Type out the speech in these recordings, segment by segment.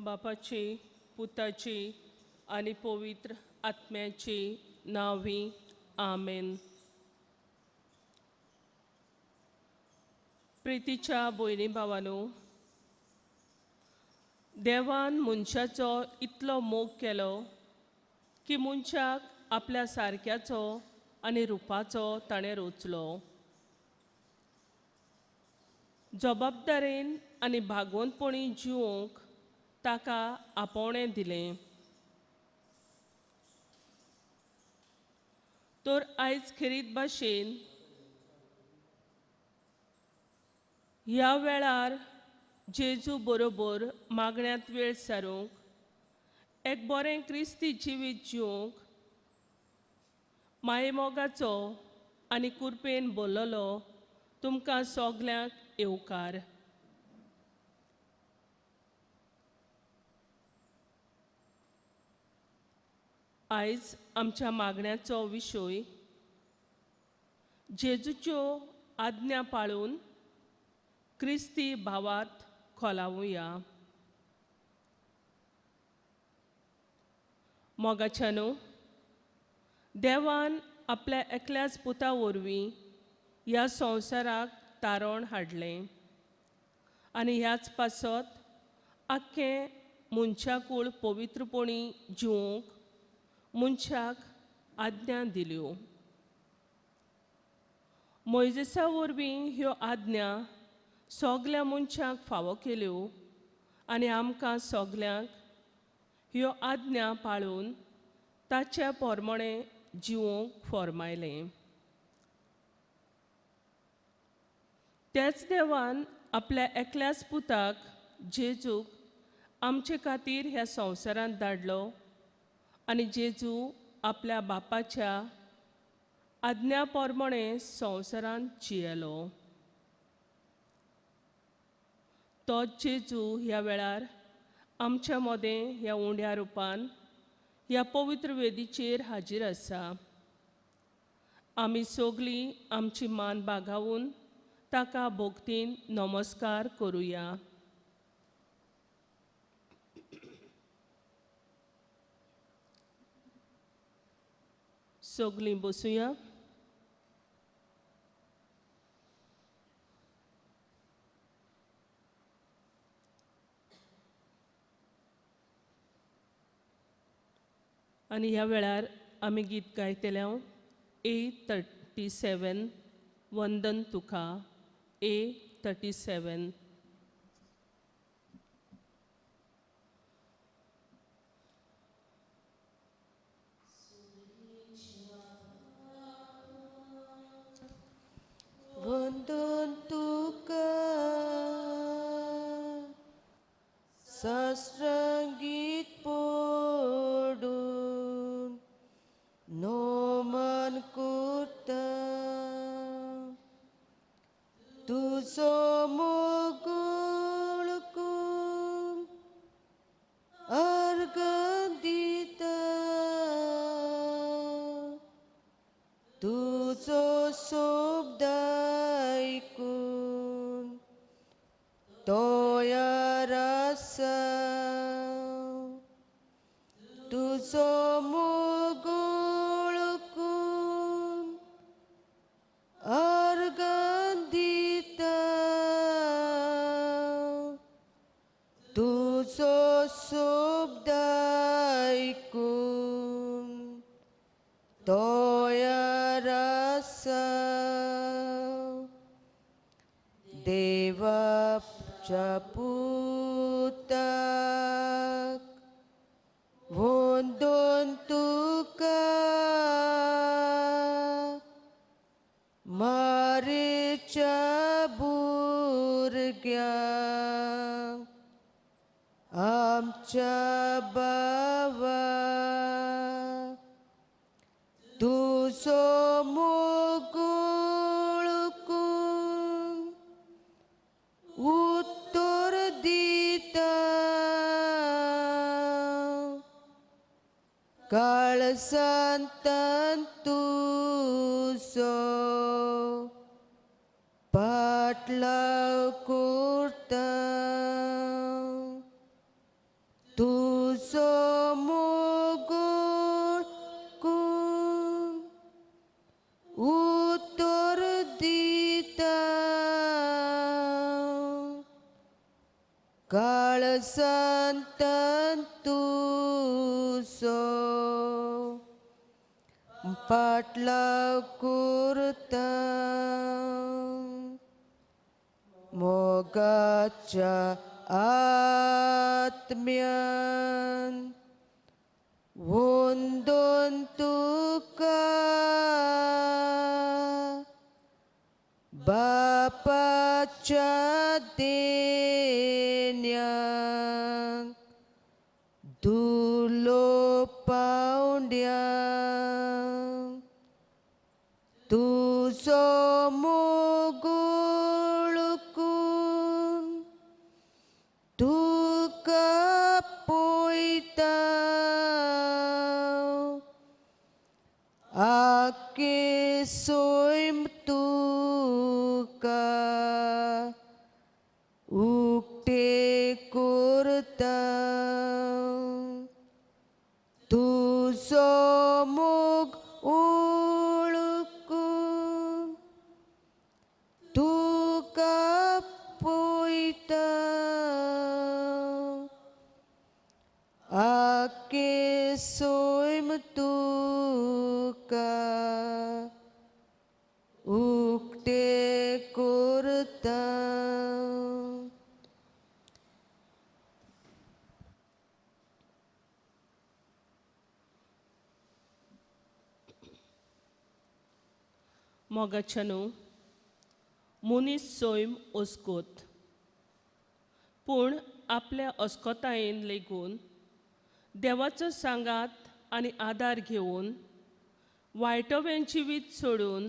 बापाची, पुताची आनी पवित्र आत्म्याची नांवी, आमेन. प्रितीच्या भयणी भावानू, देवान मनशाचो इतलो मोग केलो की मनशाक आपल्या सारक्याचो आनी रुपाचो ताणें रचलो. जबाबदारेन आनी भागवंतपणी जिवोवंक ताका आपोवणें दिलें. तर आयज खेरीत भाशेन ह्या वेळार जेजू बरोबर मागण्यांत वेळ सारूंक, एक बरें क्रिस्ती जिवीत जिवंक, मायेमोगाचो आनी कुरपेन बोल्लोलो तुमकां सगल्यांक येवकार. आयज आमच्या मागण्याचो विशय जेजूच्यो आज्ञा पाळून क्रिस्ती भावात खोलावया. मोगाच्यानो, देवान आपल्या एकल्याच पुता वरवीं ह्या संवसाराक तारण हाडलें आनी ह्याच पासत आख्खें मनशाकूळ पवित्रपणी जिवोवंक मनशाक आज्ञा दिल्यो. मोयजेसा वरवीं ह्यो आज्ञा सगल्या मनशांक फावो केल्यो आनी आमकां सगल्यांक ह्यो आज्ञा पाळून ताच्या पोरमणें जिवोवंक फॉर्मायलें. त्याच देवान आपल्या एकल्याच पुताक जेजूक आमचे खातीर ह्या संवसारांत धाडलो आनी जेजू आपल्या बापाच्या आज्ञा पोरमणें संवसारांत जियेलो. तो जेजू ह्या वेळार आमच्या मदें ह्या उंड्या रुपान ह्या पवित्र वेदीचेर हाजीर आसा. आमी सगलीं आमची मान बागावून ताका भोगतीन नमस्कार करुया. सगलीं बसुया. आनी ह्या वेळार आमी गीत गायतले A 37 वंदन तुका, A 37. वंदन तुका शास्त्रगीत पडून नमन करता, तुजो मोगुळ कून अर्घ दिता, तुजो शब्द आयकून तयार आसा, तुजो मोगुळ कून अर्घ दिता, तुजो शब्द आयकून तयार आसा. देवाच्या पुताक वंदन तुका, मारेच्या भुरग्यांक आमच्या बाबा, तुजो मोगुळ कून उत्तर दिता, काळसांतान तुजो पाटलाव करता. काळसांतन तुजो पाटलाव करता मोगाच्या आत्म्यान वंदन तुका बापाच्या देण्याक दुलो पावंड्या तुजो मोगुळकून तुका पळयता आखे सैम तुका उक्ते करता तुजो मोग ओळखून तुका पळयता आखे सैम तुका उक्ते करता. मोगाच्यानू मनीस सैम अस्कोत पूण आपल्या अस्कोतायेन लेगून देवाचो सांगात आनी आदार घेवन वायटोवें जिवीत सोडून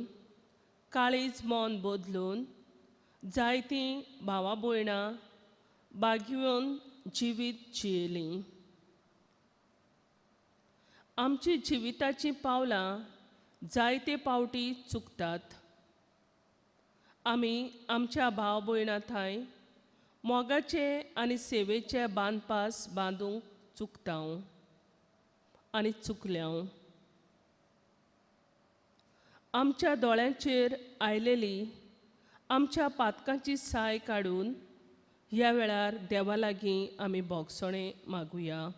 काळीज मन बदलून जायतीं भावा भयणां बागयोवन जिवीत जियेलीं. आमची जिविताचीं पावलां जायते पावटी चुकतात. आमी आमच्या भाव भयणां थांय मोगाचे आनी सेवेचे बांदपास बांदूंक चुकता आनी चुकल्या. आमच्या दोळ्यांचेर आयलेली आमच्या पातकांची साय काडून ह्या वेळार देवा लागीं आमी भोगसणें मागुया.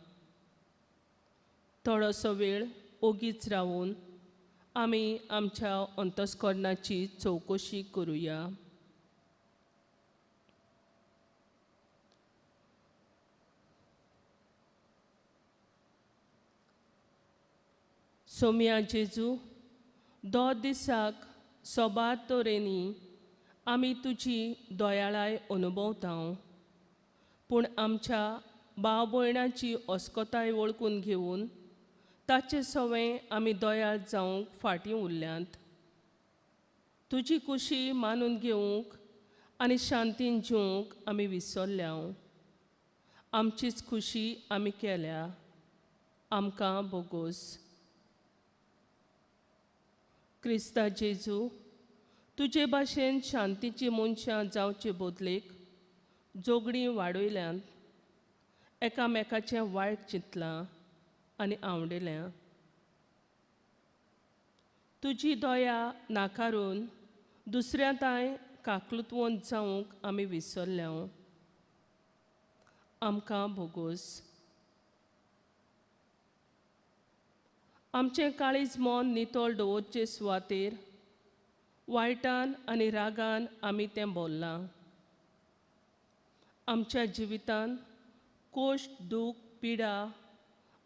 थोडोसो वेळ ओगीच रावून आमी आमच्या अंतस्करणाची चवकशी करुया. सोम्या जेजू, दो दिसाक सोबार तरेनी आमी तुजी दयाळाय अनुभवता, पूण आमच्या भाव भयणाची अस्कताय वळखून घेवन ताचे सवें आमी दयाळ जावंक फाटीं उरल्यांत. तुजी खुशी मानून घेवंक आनी शांतीन जिवंक आमी विसरल्या. आमचीच खुशी आमी केल्या. आमकां बोगोस. क्रिस्ता जेजू, तुजे भाशेन शांतीची मनशां जावचे बदलेक जोगणीं वाडयल्यांत, एकामेकाचें वायट चिंतलां आनी आवडल्या. तुजी दया नाकारून दुसऱ्या तांय काकलुतवंत जावंक आमी विसरल्या. आमकां भोगोस. आमचें काळीज मन नितळ दवरचे सुवातेर वायटान आनी रागान आमी तें बोल्लां. आमच्या जिवितान कोश्ट दूख पिडा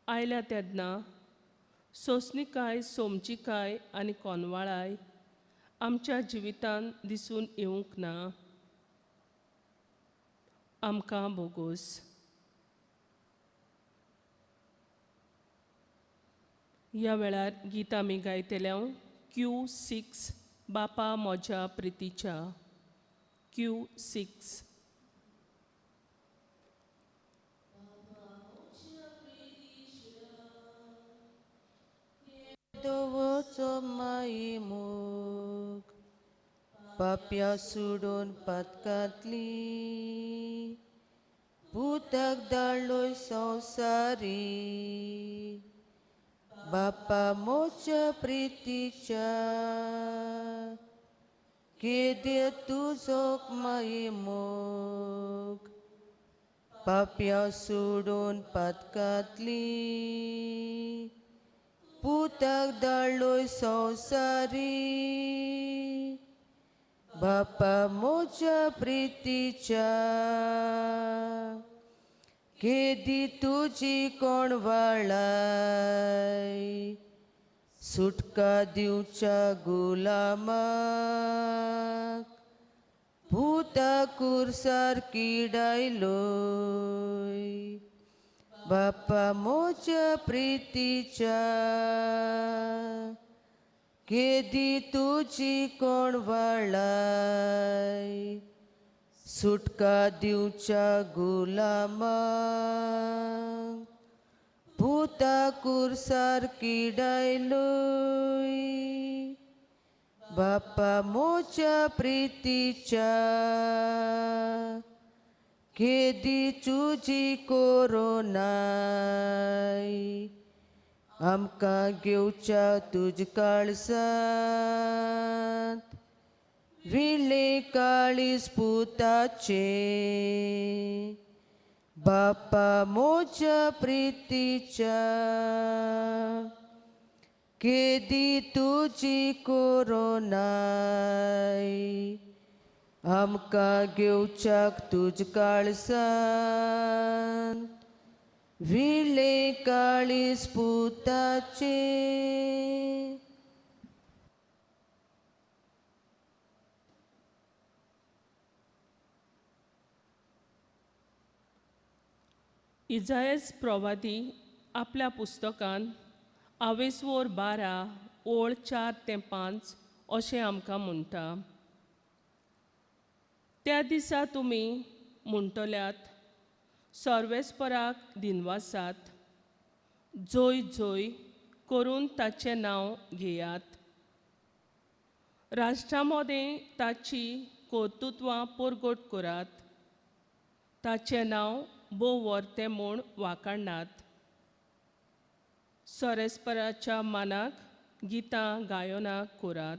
आयल्या तेन्ना सोंसणीकाय सोमचिकाय आनी कोनवाळाय आमच्या जिवितान दिसून येवंक ना. आमकां भोगोस. ह्या वेळार गीत आमी गायतले Q6 बापा म्हज्या प्रितीच्या. Q6. दवचो माई मोग पाप्या सोडून पातकांतली भूताक धाडलोय संवसारी बापा मोच्या प्रितीच्या केदे तुजो माई मोग पापया सोडून पातकांतली पुताक धाडलोय संवसारी बापा म्हज्या प्रितीच्या केदी तुजी कोण वाळाय सुटका दिवच्या गुलामाक भूता कुरसार किडायलोय बापा म्हज्या प्रितीच्या केदी तुजी कोण वाळाय सुटका दिवच्या गुलामाक भूता कुरसार किडायलोय बापा म्हज्या प्रितीच्या केदी तुजी कोरोनाय आमकां घेवच्या तुज काळसांत विले काळीज पुताचें बापा म्हज्या प्रितीच्या केदी तुजी कोरोनाय आमकां घेवच्याक तुज काळसांत विले काळीज पुताचें. इजायस प्रवादी आपल्या पुस्तकान आवेसवोर 12 ओळ 4 ते 5 अशें आमकां म्हणटा. त्या दिसा तुमी म्हणटल्यात सर्वेस्पराक दिनवासात, जोय जोय करून ताचें नांव घेयात. राष्ट्रा मदें ताची कर्तुत्वां परगट करात, ताचें नांव भोव वर्तें म्हूण वाखाणात. सरेस्पराच्या मानाक गितां गायनां करात.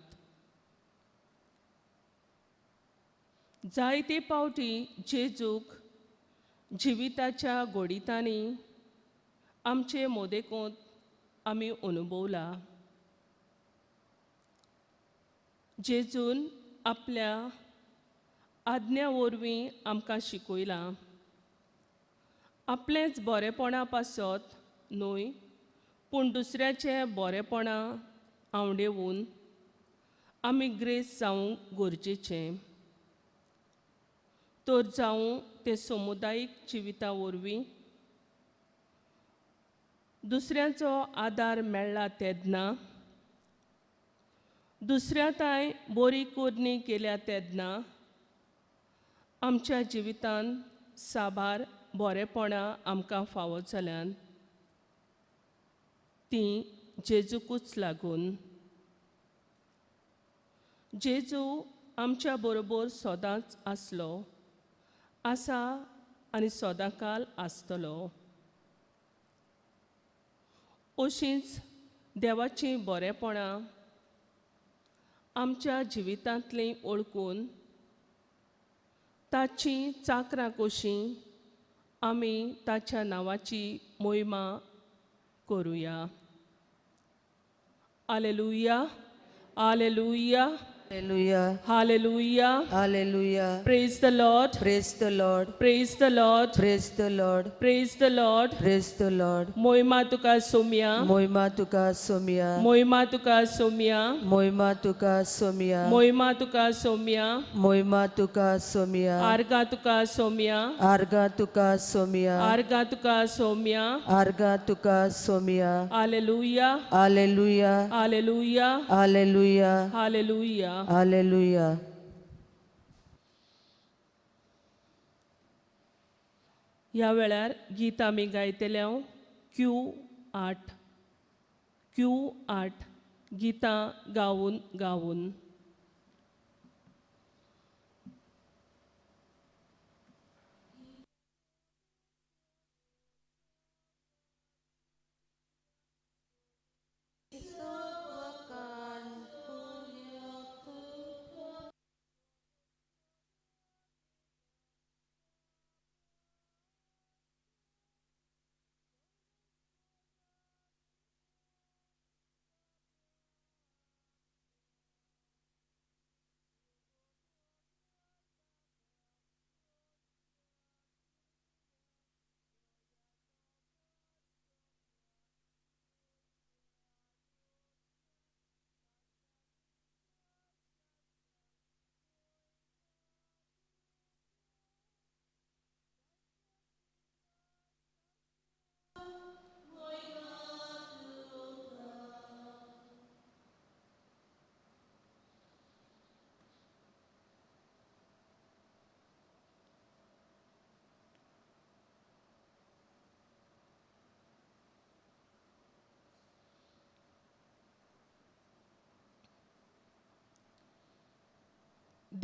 जायते पावटी जेजूक जिविताच्या गोडितांनी आमचे मोदेकोंत आमी अनुभवला. जेजून आपल्या आज्ञा वरवीं आमकां शिकयलां, आपलेंच बरेपणा पासत न्हय पूण दुसऱ्याचें बरेपणा आंवडेवन आमी ग्रेस जावंक गरजेचें. तर जावं तें समुदायीक जिविता वरवीं दुसऱ्याचो आदार मेळ्ळा तेन्ना, दुसऱ्या तांय बरी करणी केल्या तेन्ना आमच्या जिवितांत साबार बरेपणां आमकां फावो जाल्यान तीं जेजूकूच लागून. जेजू आमच्या बरोबर सदांच आसलो, आसा आनी सदांकाल आसतलो. अशींच देवाचीं बरेपणां आमच्या जिवितांतलीं वळखून ताचीं चाकरां कशीं आमी ताच्या नांवाची मोहिमा करुया. Hallelujah, hallelujah, hallelujah, hallelujah, hallelujah. Praise the Lord, praise the Lord, praise the Lord, praise the Lord, praise the Lord, praise the Lord. मोहिमा तुका सोम्या, मोहिमा तुका सोम्या, मोहिमा तुका सोम्या, मोहिमा तुका सोम्या, मोहिमा तुका सोम्या, मोहिमा तुका सोम्या, आर्गा तुका सोम्या, आर्गा तुका सोम्या, आर्गा तुका सोम्या, आर्गा तुका Saumya. Hallelujah, hallelujah, hallelujah, hallelujah, hallelujah, hallelujah. ह्या वेळार गीत आमी गायतले हांव क्यू 8, क्यू 8 गितां गावन गावन.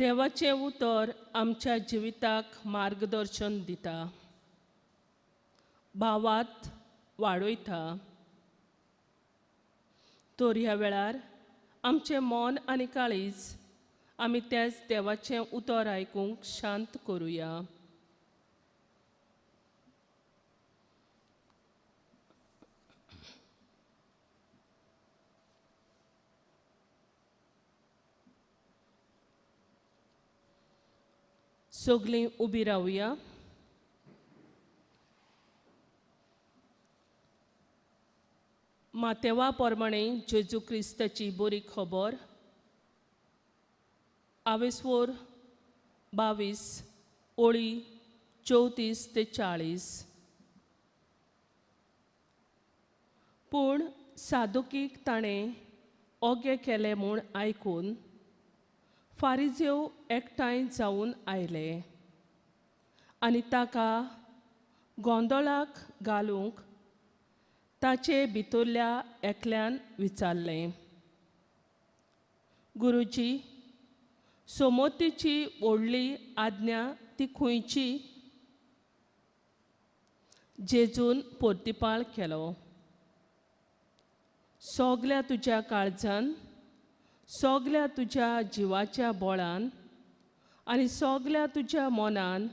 देवाचें उतर आमच्या जिविताक मार्गदर्शन दिता, भावात वाडयता। तर ह्या वेळार आमचें मन आनी काळीज आमी त्याच देवाचें उतर आयकूंक शांत करुया। सगळीं उबी रावया। मातेवा प्रमाणे जेजू क्रिस्ताची बरी खबर आवेस्वोर 22 ओळी 34 ते 40। पूण सादुकीक ताणें ओगे केले म्हूण आयकून फारिजेव एकठांय जावन आयले आनी ताका गोंदळाक घालूंक ताचे भितरल्या एकल्यान विचारलें, गुरुजी, सोमतीची व्हडली आज्ञा ती खंयची? जेजून पोर्तिपाळ केलो, सगल्या तुज्या काळजान, सगल्या तुज्या जिवाच्या बोळान आनी सगल्या तुज्या मनान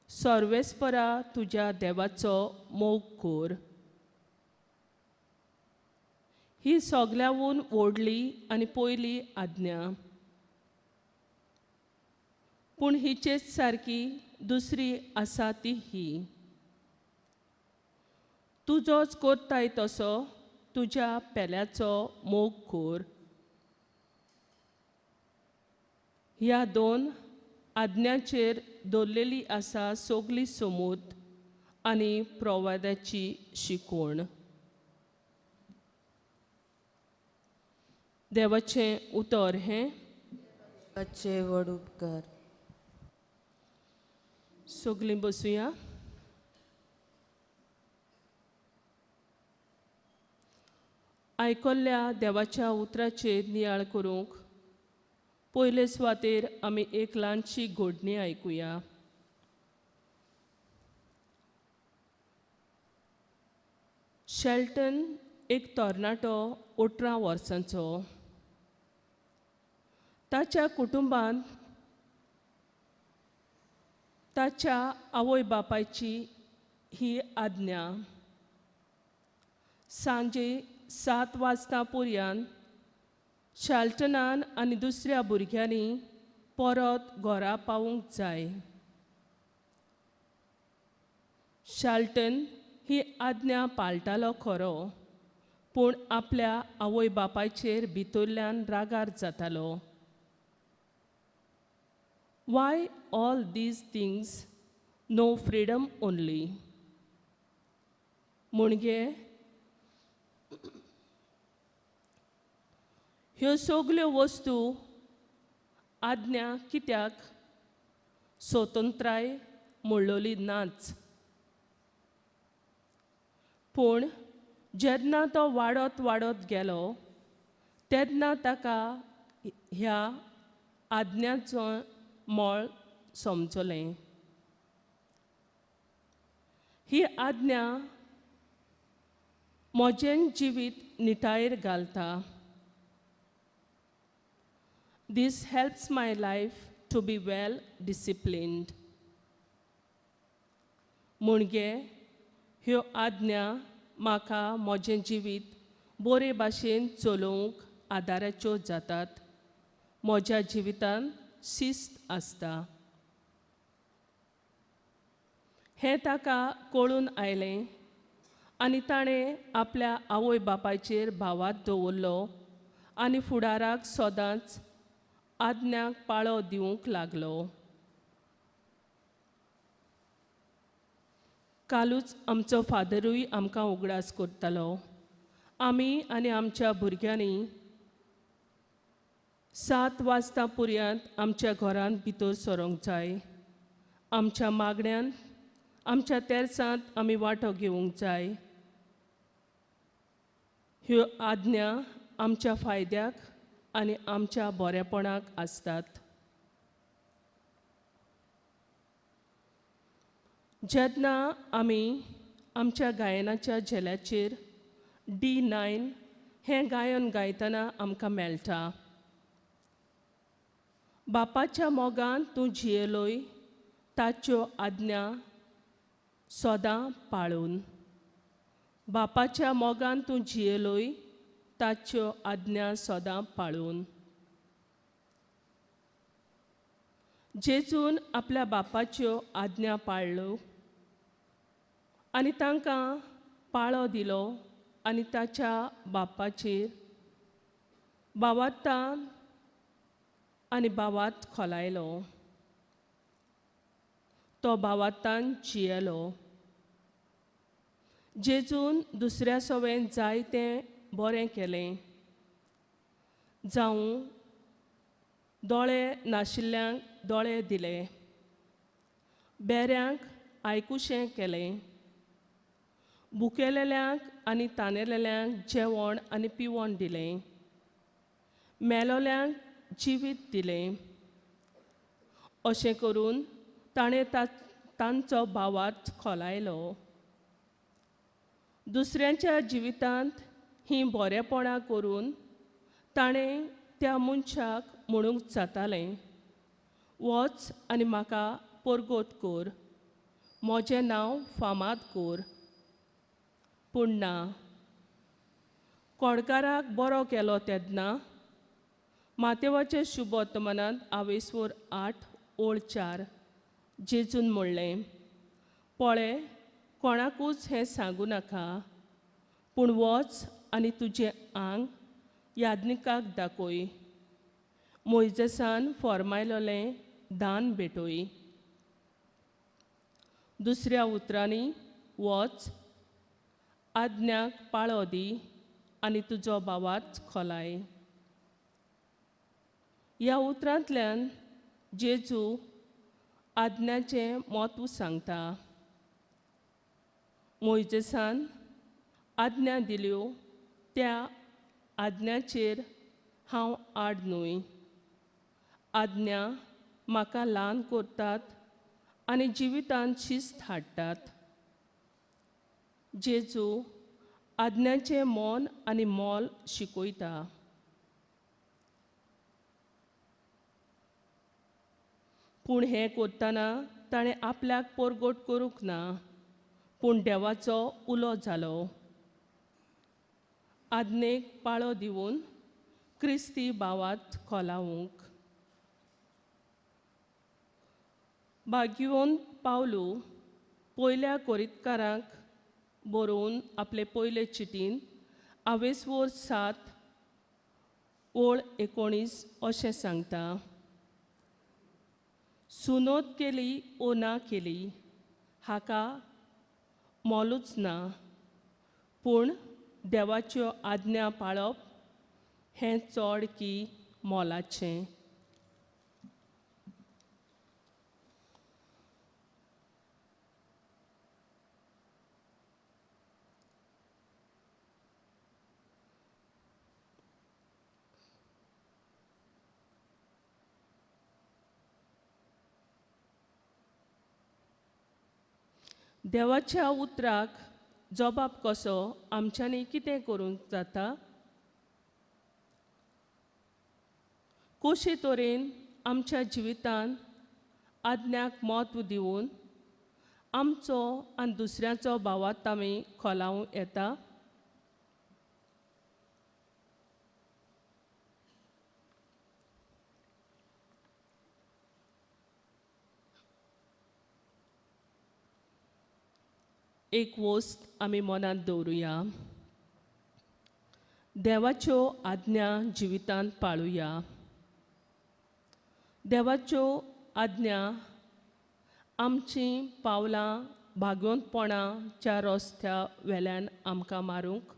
सर्वेस्परा तुज्या देवाचो मोग कर। ही सगल्याहून व्हडली आनी पयली आज्ञा। पूण हिचेच सारकी दुसरी आसा ती ही, तुजोच करताय तसो तुज्या पेल्याचो मोग कर। ह्या दोन आज्ञाचेर दवरलेली आसा सगली समूत आनी प्रवादाची शिकवण। देवाचें उतर हें। देवाचे व्हड उपकार। सगलीं बसुया। आयकल्ल्या देवाच्या उतराचेर नियाळ करूंक पयले सुवातेर आमी एक ल्हानशी घोडणी आयकुया। शेल्टन एक तरणाटो 18 वर्सांचो। ताच्या कुटुंबांत ताच्या आवय बापायची ही आज्ञा, सांजे 7 वाजता पर्यंत शेल्टनान आनी दुसऱ्या भुरग्यांनी परत घरा पावूंक जाय। शेल्टन ही आज्ञा पाळटालो खरो, पूण आपल्या आवय बापायचेर भितरल्यान रागार जातालो। Why all these things? No freedom only. म्हणजे ह्यो सगल्यो वस्तू आज्ञा कित्याक? स्वतंत्राय म्हणलोली नाच। पूण जेन्ना तो वाडत वाडत गेलो तेन्ना ताका ह्या आज्ञाचो मोल समजलें। ही आज्ञा म्हजें जिवीत निटायेर घालता। This helps my life to be well disciplined. म्हणजे ह्यो आज्ञा म्हाका म्हजें जिवीत बरे भाशेन चलोवंक आदाराच्यो जातात। म्हज्या जिवितांत शिस्त आसता। हें ताका कळून आयलें आनी ताणें आपल्या आवय बापायचेर भावात दवरलो आनी फुडाराक सदांच आज्ञाक पाळो दिवंक लागलो। कालूच आमचो फादरूय आमकां उगडास करतालो, आमी आनी आमच्या भुरग्यांनी 7 वाजता पर्यंत आमच्या घरांत भितर सरोंक जाय। आमच्या मागण्यांत, आमच्या तेर्सांत आमी वांटो घेवंक जाय। ह्यो आज्ञा आमच्या फायद्याक आनी आमच्या बरेपणाक आसतात। जेन्ना आमी आमच्या गायनाच्या झेल्याचेर D9 हें गायन गायतना आमकां मेळटा. बापाच्या मोगान तूं जियेलोय ताच्यो आज्ञा सदां पाळून. बापाच्या मोगान तूं जियेलोय ताच्यो आज्ञा सदां पाळून. जेजून आपल्या बापाच्यो आज्ञा पाळ्ळ्यो आनी तांकां पाळो दिलो आनी ताच्या बापाचेर बावातान आनी बावात खोलायलो. तो बावातान जियेलो. जेजून दुसऱ्या सवें जायतें बरें केलें. जावं दोळे नाशिल्ल्यांक दोळे दिले, बेऱ्यांक आयकुशें केलें, भुकेलेल्यांक आनी तानेलेल्यांक जेवण आनी पिवण दिलें, मेलोल्यांक जिवीत दिलें. अशें करून ताणें तांचो भावार्थ खोलायलो. दुसऱ्यांच्या जिवितांत हीं बरेपणां करून ताणें त्या मनशाक म्हणूंक जातालें, वच आनी म्हाका परगट कर, म्हजें नांव फामाद कर. पूण ना, कोडकाराक बरो केलो तेन्ना मातेवाचे शुभवर्तमानांत आवेसवर 8:4 जेजून म्हणलें, पळे कोणाकूच हें सांगू नाका, पूण वच आनी तुजें आंग याज्ञिकाक दाखय, मोयजेसान फॉर्मायलोलें दान भेटय. दुसऱ्या उतरांनी वच, आज्ञाक पाळो दी आनी तुजो भावार्थ खोलाय. ह्या उतरांतल्यान जेजू आज्ञाचें म्हत्व सांगता. मोयजेसान आज्ञा दिल्यो त्या आज्ञाचेर हांव आड न्हय. आज्ञा म्हाका ल्हान करतात आनी जिवितांत शिस्त हाडटात. जेजू आज्ञाचें मन आनी मोल शिकयता. पूण हें करतना ताणें आपल्याक परगट करूंक ना, पूण देवाचो उलो जालो. आज्ञेक पाळो दिवन क्रिस्ती भावात खोलावंक. भाग्यवंत पावलू पयल्या कोरितकारांक बरोवन आपले पयले चिटीन आवेसवोर 7:19 अशें सांगता, सुनोत केली ओ ना केली हाका मोलूच ना, पूण देवाच्यो आज्ञा पाळप हें चड की मोलाचें. देवाच्या उतराक जबाब कसो आमच्यांनी कितें करूंक जाता? कशे तरेन आमच्या जिवितांत आज्ञाक म्हत्व दिवन आमचो आनी दुसऱ्याचो भावार्थ आमी खोलावं येता? एक वस्त आमी मनांत दवरुया, देवाच्यो आज्ञा जिवितांत पाळुया. देवाच्यो आज्ञा आमचीं पावलां भागवंतपणाच्या रस्त्या वेल्यान आमकां मारूंक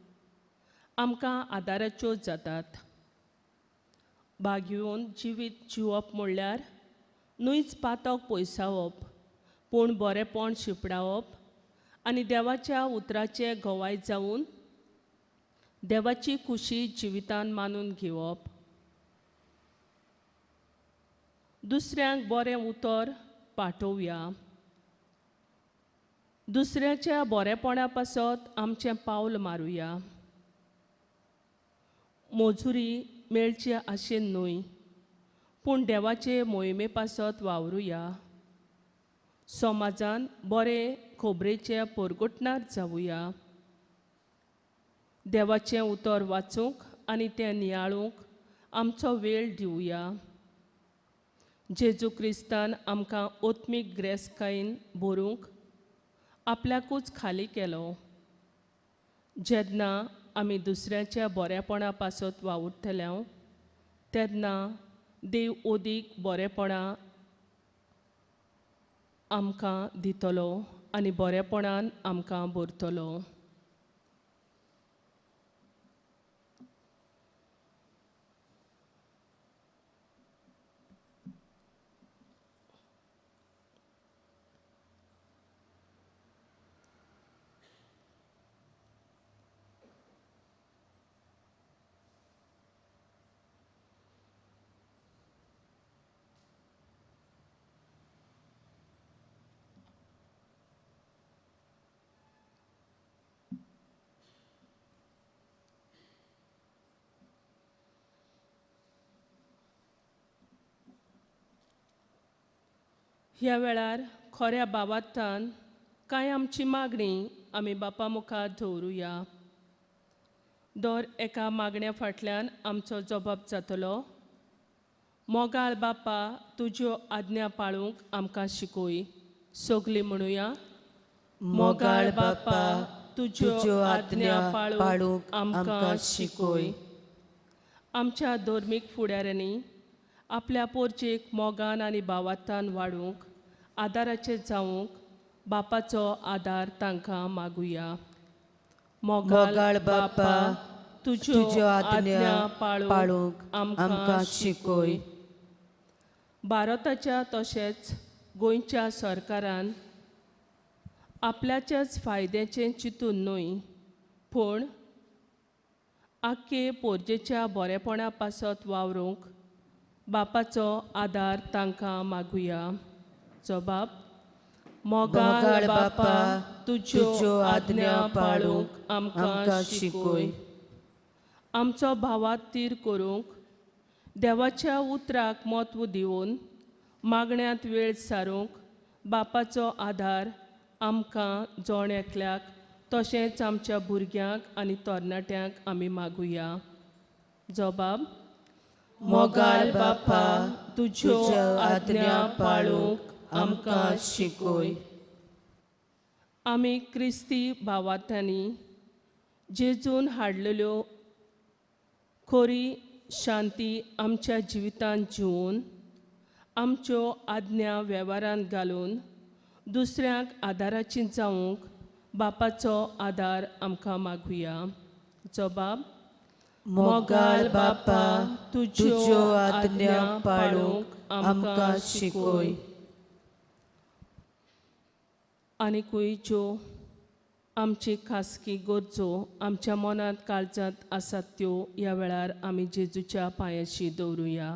आमकां आदाराच्यो जातात. भाग्यवंत जिवीत जिवप म्हणल्यार न्हूच पातक पयसावप, पूण बरेंपण शिंपडावप आनी देवाच्या उतराचे गवाय जावन देवाची खुशी जिवितान मानून घेवप. दुसऱ्यांक बरें उतर पाठोवया. दुसऱ्याच्या बरेपणा पासत आमचें पावल मारुया. मजुरी मेळची आशेन न्हय, पूण देवाचे मोहिमे पासत वावरुया. समाजान बरे खबरेचे परगटणार जावया. देवाचें उतर वाचूंक आनी तें नियाळूंक आमचो वेळ दिवया. जेजू क्रिस्तान आमकां ओत्मीक ग्रेसकायेन भरूंक आपल्याकूच खाली केलो. जेन्ना आमी दुसऱ्याच्या बरेपणा पासत वावुरतले तेन्ना देव ओदीक बरेपणां आमकां दितलो आनी बरेपणान आमकां भरतलो. ह्या वेळार खऱ्या बाबांतान कांय आमची मागणी आमी बापा मुखार दवरुया. दर एका मागण्या फाटल्यान आमचो जबाब जातलो. मोगाळ बापा, तुज्यो आज्ञा पाळूंक आमकां शिकय. सगलीं म्हणुया, मोगाळ बापा, तुज्यो आज्ञा पाळूंक आमकां शिकय. आमच्या धर्मीक फुडाऱ्यांनी आपल्या पोरचेक मोगान आनी भावार्थान वाडूंक आदाराचें जावंक बापाचो आदार तांकां मागुया. मोगाळ बापा, तुज्यो आज्ञा पाळूंक आमकां शिकय. भारताच्या तशेंच गोंयच्या सरकारान आपल्याच्याच फायद्याचें चिंतून न्हय, पूण आख्खे पोरजेच्या बरेपणा पासत वावरूंक बापाचो आदार तांकां मागुया. जबाब, मोगाळ बापा, तुज्यो आज्ञा पाळूंक आमकां शिकय. आमचो भावात तीर करूंक देवाच्या उतराक म्हत्व दिवन मागण्यांत वेळ सारूंक बापाचो आदार आमकां जण एकल्याक तशेंच आमच्या भुरग्यांक आनी तरणाट्यांक आमी मागुया. जबाब, मोगाळ बापा, तुज्यो आज्ञा पाळूंक आमकां शिकय. आमी क्रिस्ती भावार्थ्यांनी जेजून हाडलेल्यो खरी शांती आमच्या जिवितांत जिवून आमच्यो आज्ञा वेव्हारांत घालून दुसऱ्यांक आदाराची जावंक बापाचो आदार आमकां मागुया. जबाब, मोगाळ बापा, तुज्यो आज्ञा पाळूंक आमकां शिकय. आनीकूय ज्यो आमची खासगी गरजो आमच्या मनांत काळजांत आसात त्यो ह्या वेळार आमी जेजूच्या पांयाशी दवरुया.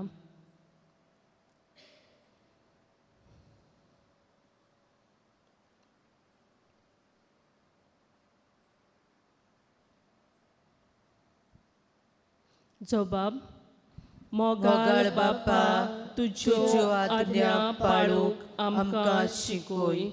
जबाब, मोगाळ बापा, तुज्यो आज्ञा पाळूंक आमकां शिकय.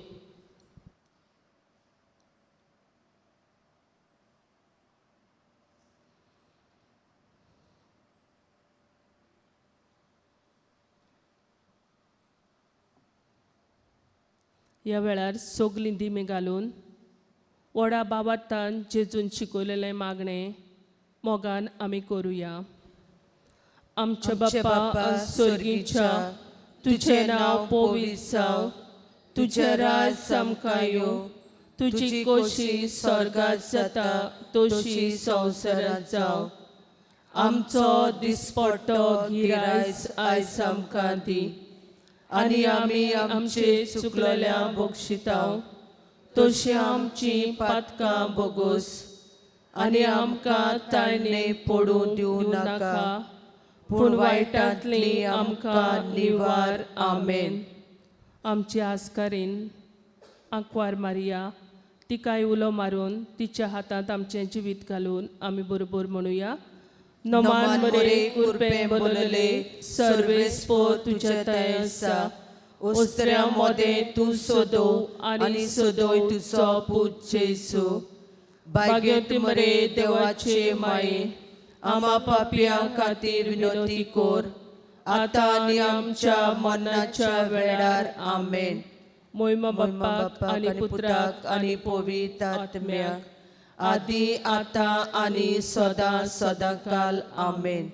ह्या वेळार सगलीं दिमी घालून व्हडा बाबातान जेजून शिकयलेलें मागणें मोगान आमी करुया. आमच्या बापा स्वर्गीच्या, तुजें नांव पवित्र जावं, तुजें राज आमकां येवं, तुजी कोशी स्वर्गात जाता तशी संवसारांत जावं. आमचो दिसपट्टो गिरायस आयज आमकां दी आनी आमी आमचे चुकलेल्या बक्षितांव तशी आमची पातकां बोगोस आनी आमकां ताणे पडूं दिवं नाका, पूण वायटांतली आमकां निवार. आमेन. आमची आस्कारीन आंकवार मारिया तिकाय उलो मारून तिच्या हातांत आमचें जिवीत घालून आमी बरोबर म्हणुया. नमान मरे कृपेन बोलले, सर्वेस्पो तुज्या थंय आसा. उस्त्र्या मोदें तूं सोदो आनी सोदोय तुजो पूत जेजू. भाग्यवती मरे देवाचे माये, आमा पापयां खातीर विनवती कोर, आतां आनी आमच्या मरणाच्या वेळार. आमेन. मोहिमा मोहिमा बाप्पाक आनी पुत्राक आनी पवित्र आत्म्याक, आदी आतां आनी सदां सदां काल. आमेन.